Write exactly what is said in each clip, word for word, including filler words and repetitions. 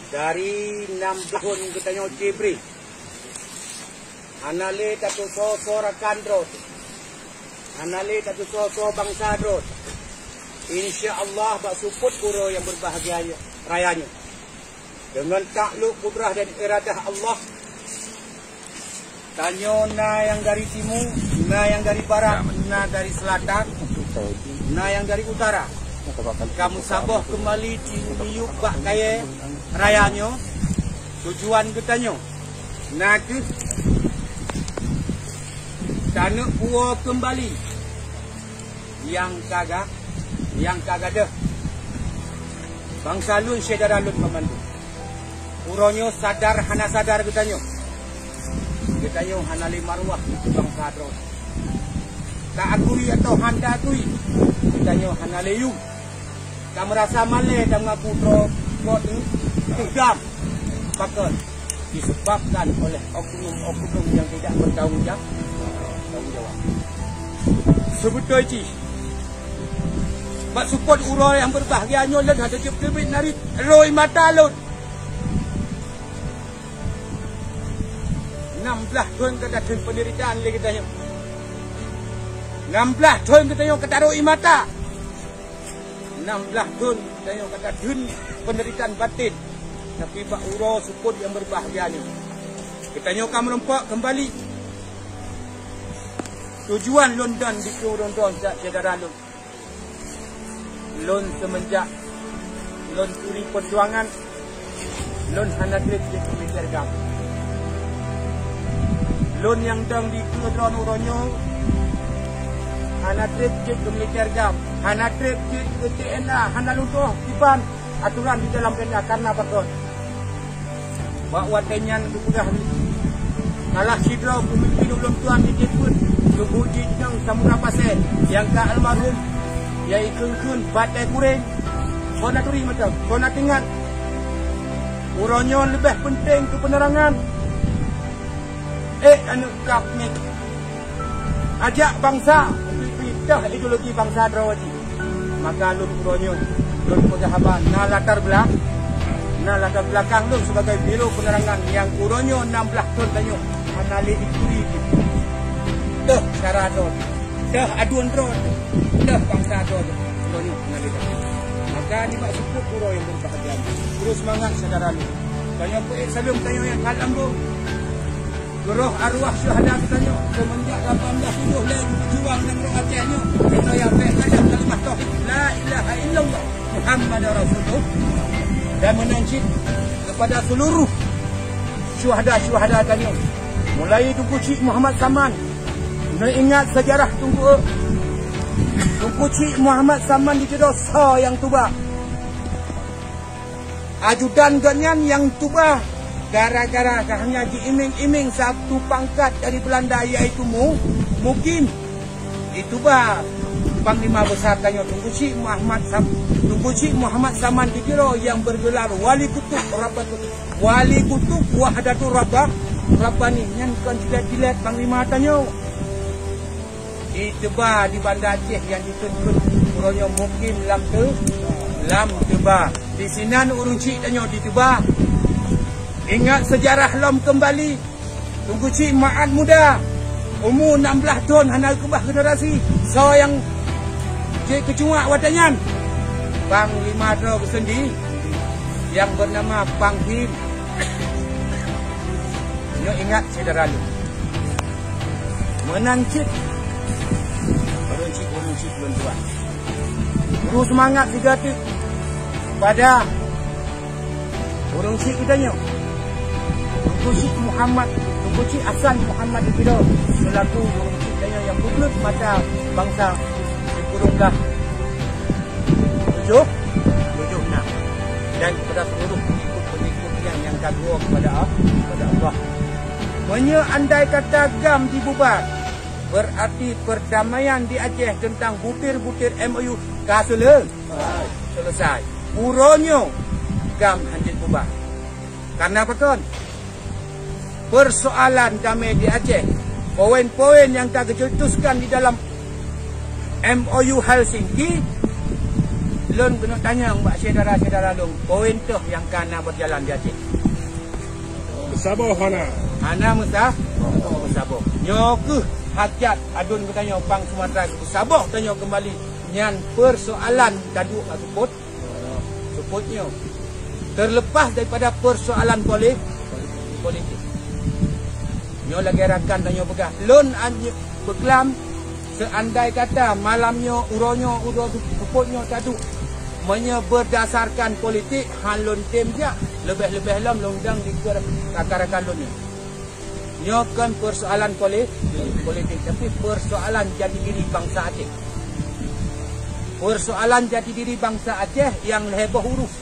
Dari nam thon geutanyoe Jibril, hana lé tatusoe-soe rakan droe, hana lé tatusoe-soe bansa droe. Insya Allah, bak seupôt uroe nyang beubahgia raya nyoe, deungon taklok kudrah dan iradah Allah, tanyoe na nyang dari timu, na nyang dari barat, na dari seulatan, na nyang dari utara, ka meusaboh keumbali di miyueb bak kayèe raya nyoe. Tujuan geutanyoe na kheueh taneuk puwoe keumbali nyang ka ga-, nyang ka gadôh bansa lôn, syedara lôn banmandum. Uroe nyoe sadar hana sadar geutanyoe, geutanyoe hana lé marwah keu bansa droe. Taakui atawa hana taakui, geutanyoe hana lé yum. Ka meurasa malèe dan mengaku droe, droe teuh dam. Pakon? Disebabkan oleh oknum-oknum nyang tidak bertanggung jawab. Tanggung jawab. Seubeutôi jih, bak seupôt uroe nyang beubahgia nyoe, lôn hana jeuet teubiet narit rhoi mata lôn. Nam blaih thon ka tatheun peundeuritaan lé geutanyoe. Nam blaih thon geutanyoe ka tarhoi mata. Nam blaih thon geutanyoe ka tatheun peundeuritaan batén. Tapi bak uroe seupôt nyang beubahgia nyoe, geutanyoe ka meurumpok keumbali. Tujuan lôn dan dikeue lôn dan syedara lôn. Lôn seumeunjak lôn turi peujuangan, lôn hana trép jeuet keu militer GAM. Lôn nyang dong dikeue droeneuh uroe nyoe hana trép jeuet keu militer GAM, hana trép jeuet keu T N A, hana lôn tu'oh kiban atoran di dalam T N A. Kareuna pakon? Bak watèe nyan geupeugah lé salah sidroe peumimpin ulôn tuan di Jepun, Teungku Cik Neng Samudra Pasè, nyang ka almarhum, yaitu kheun-kheun batèe kureng. Kon na turi mantong, kon na teuingat. Uroe nyoe leubeh peunteng keu peunerangan. Ék aneuk kap nyoe, ajak bansa, pih-pih teuh ideologi bansa droe jih. Maka lôn uroe nyoe, lôn peugah haba na latar belak-, na latar belakang lôn sibagai biro peunerangan nyang uroe nyoe nam blaih thon tanyoe hana lé ituri jih. Teuh syedara droe, teuh aduen droe, teuh bansa droe, uroe nyoe hana lé lagi. Maka nibak seupôt uroe nyang beubahgia, terus seumangat syedara lôn. Tanyoe peuék saleuem tanyoe nyang that lambông. Keu roh arwah syuhada geutanyoe, seumeunjak lapan belas tujoh lhèe geujuang nanggroe Aceh nyoe, geutanyoe bèk gadôh kalimah tauhid, la ilaha illallah Muhammadar Rasulullah. Dan meunan cit kepada seluruh syuhada-syuhada tanyoe, mulai Teungku Chik Muhammad Saman, neuingat sejarah Teungku, Teungku Chik Muhammad Saman di Tido soe nyang tuba. Ajudan geuhnyan nyang tuba gara-gara ka hana jiiming-iming satu pangkat dari Belanda, yaitu Mu-, Mukim. Dituba Panglima Besar tanyoe Teungku Chik Muhammad Sam-, Teungku Chik Muhammad Saman di Tiro nyang bergelar Wali Kutub Rabbatul, Wali Kutub Wahdatul Rabbah, Rabbani, nyan kon jilat-jilat panglima tanyoe. Dituba di Banda Aceh nyang jikheun-kheun uroe nyoe Mukim lam Teu-, lam Teuba. Di sinan ureueng chik tanyoe dituba. Ingat sejarah lom keumbali. Teungku Chik Ma'at Muda, umu nam blaih thon hana geukeubah generasi. Soe nyang jikeucuak watèe nyan? Panglima droe geusendi nyang beunama Pangkim. Nyoe ingat syedara lôn. Meunan cit, ureueng chik, ureueng chik lôn tuan. Bri seumangat sigoe teuk kepada ureueng chik geutanyoe, Teungku Chik Muhammad, Teungku Chik Hasan Muhammad di Tiro, selaku ureueng chik geutanyoe nyang peubleuet mata bansa di Purung Gah tujoh, tujoh enam, dan kepada seluruh pengikut-pengikut nyang, nyang ka geuwoe kepada, kepada Allah. Meunyoe andai kata GAM dibubar, berarti perdamaian di Aceh teuntang butir-butir M O U ka seule-, selesai. Uroe nyoe GAM hanjeuet bubar. Karena pakon? Persoalan damai di Aceh, poin-poin nyang ka geucetuskan di dalam M O U Helsinki, Lôn keuneuk tanyong bak syedara-syedara lôn, peue toh nyang ka na beujalan di Aceh? Meusaboh hana? Hana meusa-, meusaboh. Nyoe kheueh hajat aduen geutanyoe pang Sumatra, meusaboh tanyoe keumbali nyan peusoalan taduek bak seupôt. Seupôt nyoe. Terlepas daripada peusoalan poli-, politik. Nyoe lagèe rakan tanyoe peugah. Lôn an-, peuklam, seandai kata malam nyoe, uroe nyoe, uroe seupôt nyoe taduek. Meunyoe beurdasarkan politik, han lôn tem jak, leubeh-leubeh lom lôn dang dikeue rakan-rakan lôn nyoe. Nyoe kon peusoalan poli-, politik, tapi peusoalan jati diri bansa Aceh. Peusoalan jati diri bansa Aceh nyang lhèe boh huruf.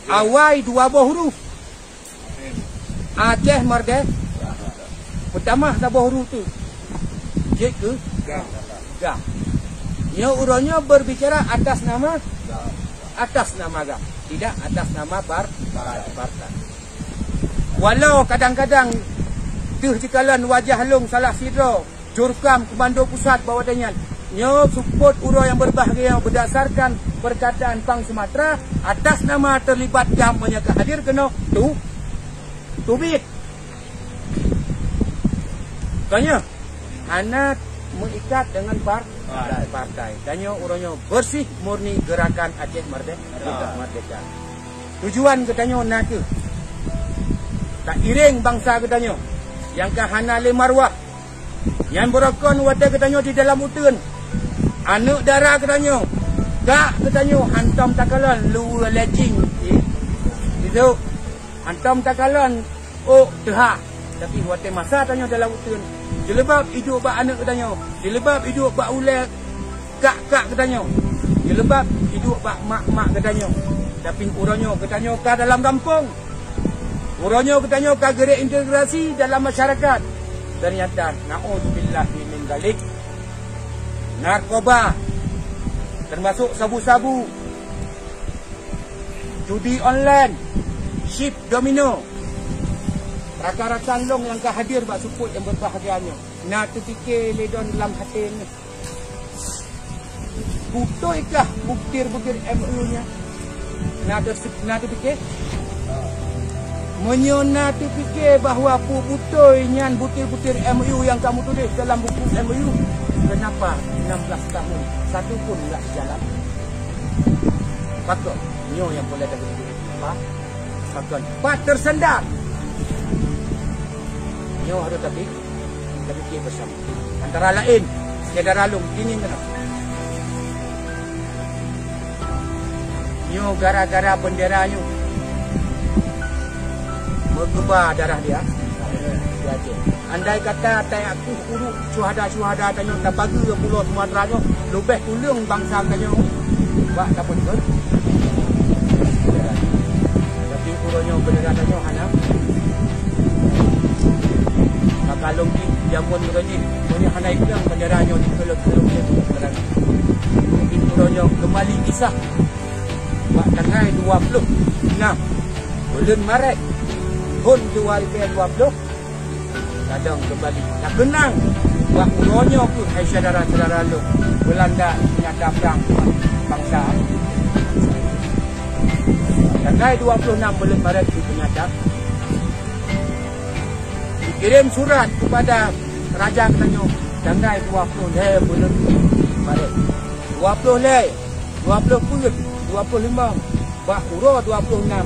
Awai dua boh huruf. Aceh Merdeka. Peutamah saboh huruf tu. Jeuet keu GAM. Nyoe uroe nyoe berbicara atas nama, atas nama GAM, tidak atas nama par-, partai. Walau kadang-kadang deuh jikalon wajah lôn salah sidroe jurkam komando pusat bak watèe nyan. Nyoe seupôt uroe nyang beubahgia berdasarkan perkataan pang Sumatra atas nama terlibat GAM meunyoe ka hadir keunoe tu-, teubiet. Tanyoe hana meuikat dengan par-, partai. Tanyoe uroe nyoe bersih murni Gerakan Aceh Merde-, Merdeka. Tujuan geutanyoe na kheueh tairéng bansa geutanyoe nyang ka hana lé marwah, nyan beurokon watèe geutanyoe di dalam uteuen. Aneuk dara geutanyoe, kak geutanyoe hantom takalon luweue lé jing. Itu. Hantom takalon ôk teuha, tapi watèe masa tanyoe dalam uteuen, jileubab iduek bak aneuk geutanyoe, jileubab iduek bak ulèe kak-kak geutanyoe, jileubab iduek bak mak-mak geutanyoe. Tapi uroe nyoe geutanyoe ka dalam gampông, uroe nyoe geutanyoe ka geureintegrasi dalam masyarakat. Ternyata, naudzubillahi min dzalik, narkoba, termasuk sabu-sabu, judi online, chip domino. Rakan-rakan lôn nyang ka hadir bak seupôt nyang beubahgia nyoe, na teupike lé droen lam até nyoe, beutôi kah butir-butir M O U nyan? Na teu-, na teupike? Meunyoe na teupike bahwa peue beutôi nyan butir-butir M O U nyang kamoe tuléh dalam buku M O U, kenapa enam belas tahun satu pun enggak jalan? Pakon? Nyoe nyang peureulèe tapike. Apa? Pakon? Pat tersandar? Nyoe harôh tapi, tapike beusama. Antara laén, syedara lôn, ingat keunoe. Nyoe gara-gara bendera nyoe meukeubah darah dia. Andai kata tayaku ureueng syuhada-syuhada tanyoe tapageue pulo Sumatera nyoe, leubeh tuleueng bansa tanyoe bak tapeuteupeue. Tapi uroe nyoe bendera tanyoe hana. Maka lôn jih jameun uroe jih, meunyoe hana ikheun bendera nyoe dikeulok-keulok lé bendera. Mungkin uroe nyoe keumbali kisah bak tanggai dua ploh nam buleuen Maret thôn dua ribèe dua ploh. Kadang keumbali takeunang bak uroe nyoe kheueh, hai syedara-syedara lôn, Beulanda nyata prang bansa. Tanggai dua ploh nam buleuen Maret kheueh peunyata. Dikirém surat keupada raja geutanyoe tanggai dua ploh lhèe buleuen Maret. Dua ploh lhèe, dua ploh peuet, dua ploh limong, bak uroe dua ploh nam,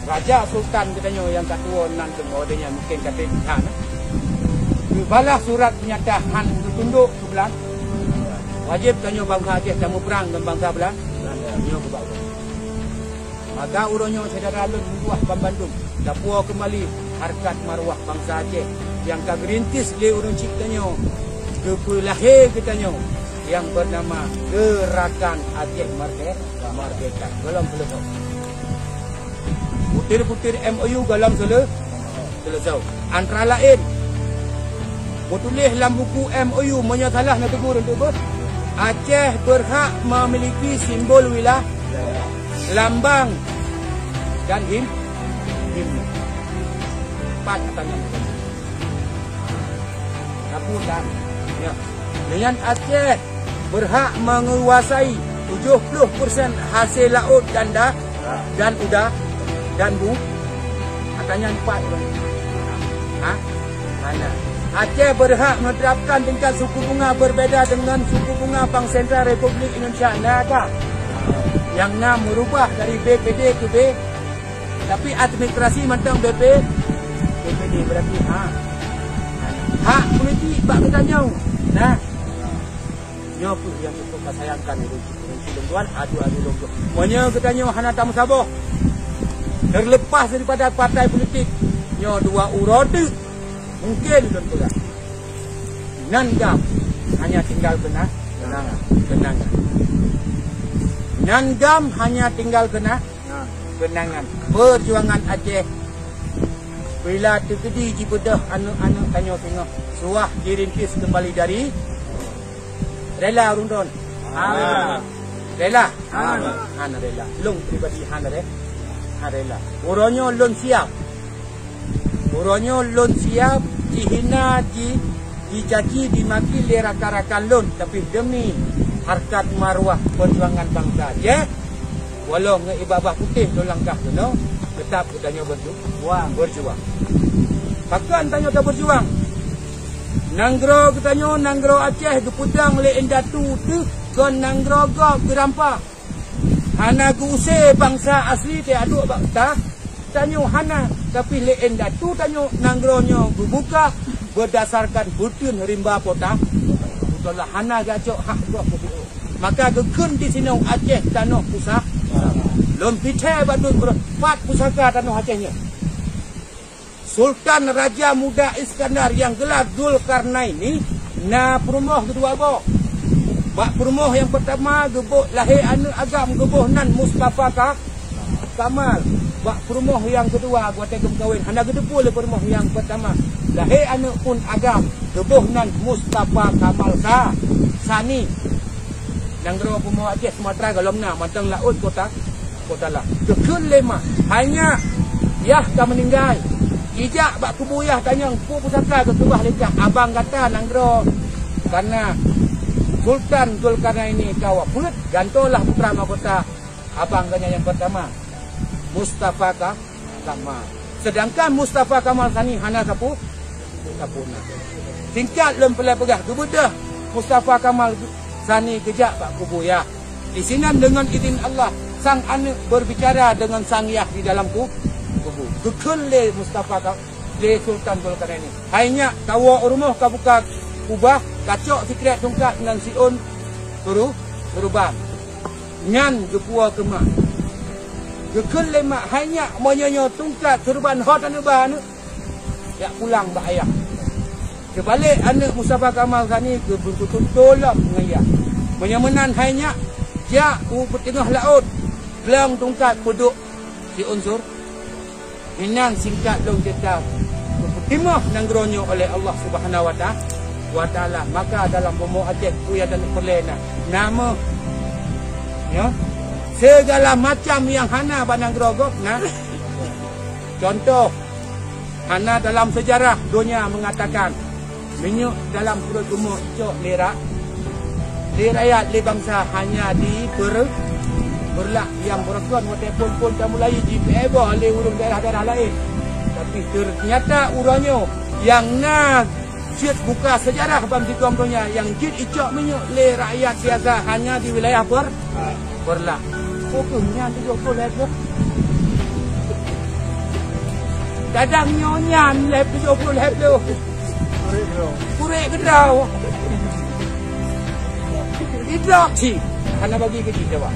raja sultan geutanyoe nyang ka tuwoe nan teungoh watèe nyan mungken ka trép that, geubalah surat peunyata han geutundok keu Beulanda. Wajéb tanyoe bansa Aceh tameuprang ngon bansa Beulanda. Nyoe keuh bak uroe. Maka uroe nyoe syedara lôn meutuah banmandum, tapuwoe keumbali harkat marwah bansa Aceh nyang ka geurintis lé ureueng chik tanyoe, geupeulahé geutanyoe nyang beunama Geurakan Aceh Merde-, Merdeka. Gohlom seuleusoe. Butir-butir M O U gohlom seuleu-, seuleusoe. Antara laén, beutuléh lam buku M O U, meunyoe salah neutegur untuk beuh, Aceh berhak memiliki simbol wilayah, lambang, dan him-, himne. Empat katanya. Aku dan, ya. Dengan Aceh berhak menguasai Tujuh puluh persen hasil laut dan da-, dan uda-, dan bu-, katanya empat. Ha? Mana? Aceh berhak menerapkan tingkat suku bunga berbeda dengan suku bunga Bank Sentral Republik Indonesia. Nah, apa? Yang enam merubah dari B P D ke B, tapi administrasi mantong B P, B P D berarti ha. Hak politik bak geutanyoe. Nah. Nyoe pun yang cukup saya sayangkan, ureueng tuan, adu-adu lom. Meunyoe geutanyoe hana tameusaboh, terlepas daripada partai politik, nyoe dua uroe teuk mungkin lôn peugah. Nan GAM hanya tinggal kena kenangan, kenangan. Nan GAM hanya tinggal kena kenangan. Perjuangan Aceh bila teukeudi jibeudôh aneuk-aneuk tanyoe singoh, suah jirintis kembali dari rela ureueng droen. Hana rela. Rela? Hana. Hana rela. Lôn pribadi hana re-, hana rela. Uroe nyoe lôn siap. Uroe nyoe lôn siap jihina, ji-, jicaci, dimaki lé rakan-rakan lôn, tapi demi harkat marwah perjuangan bangsa. Jeh, walau ngon ié babah putéh lôn langkah keunoe, teutap geutanyoe berju-, berjuang. Pakon tanyoe taberjuang? Nanggroe geutanyoe, nanggroe Aceh geupeudong lé indatu teuh kon nanggroe gob geurampa. Hana geuuse bansa asli teuaduk bak ta-, tanyoe hana, tapi lé indatu tanyoe nanggroe nyoe geubuka beudasarkan beuteun rimba pota, beutôi lah hana geucok hak gob. Maka geukheun disinoe Aceh tanoh pusaka. Lôn picée bak dum pat pusaka tanoh Aceh nyoe. Sultan Raja Muda Iskandar nyang geulah Zulkarnaini na peurumoh keudua boh. Bak peurumoh nyang peurtama geuboh lahé aneuk agam geuboh nan Mustafa Ka-, Kamal. Bak peurumoh nyang keudua watée geumeukawen hana geuteupeue lé peurumoh nyang peurtama. Lahé aneuk pun agam geuboh nan Mustafa Kamal Sa-, Sani. Nanggroe peurumoh Aceh Sumatra gohlom na mantong laôt kota Kota lah. Geukheun lé mak, "Hai nyak, yah ka meuninggai. Ijak bak kubu yah tanyong peue pusaka geukeubah lé kah abang gata nanggroe." Karena Sultan Zulkarnaini ka wafeuet, gantoe lah putra mahkota abang geuh nyan nyang peurtama, Mustafa Ka-, Kamal. Sedangkan Mustafa Kamal Sani hana sapeue, sapeue na. Singkat lôn peureulée peugah, geubeudôh Mustafa Kamal Sani geujak bak kubu yah. Disinan deungon idin Allah, sang aneuk berbicara dengan sang yah di dalam ku-, kubu. Geukheun lé Mustafa ka, lé Sultan Zulkarnaini, "Hai nyak, kawoe u rumoh kabuka kubah, kacok sikrek tungkat ngon siôn keuru-, keureubeuen." Nyan geupuwoe keu mak. Geukheun lé mak, "Hai nyak, meunyoe nyoe tungkat keureubeuen ho taneuk ba aneuk, jak pulang bak ayah." Teubalek aneuk Mustafa Kamal Sani geubeutuntulop ngon yah. "Meunyoe meunan hai nyak, jak u peuteungoh laôt, glong tungkat peuduek siôn keuru-, Inan singkat lôn ceurita, geupeutimah nanggroe nyoe oleh Allah Subhanahu wa Ta-, wa Taala. Maka dalam bumoe Aceh peue nyang taneuk peureulée na, na meuh, ya, segala macam nyang hana bak nanggroe gob na. Contoh, hana dalam sejarah donya mengatakan Minyeuk dalam pruet bumoe icok lé ra-, lé rakyat, lé bansa hanya di per-, Peureulak nyang beureugon watée phon-phon tamulai jipeuéboh lé ureuëng daerah-daerah laén. Tapi teunyata uroe nyoe nyang na cit buka seujarah ban sigom donya nyang jeuet icok minyeuk lé rakyat biasa hanya di wilayah Peur-, Peureulak. Fokus nyan tujoh ploh lhée ploh. Kadang nyoe nyan lhée tujoh ploh lhée ploh. Kurek keudroe. Idrop cit. Hana bagi keu jih, coba.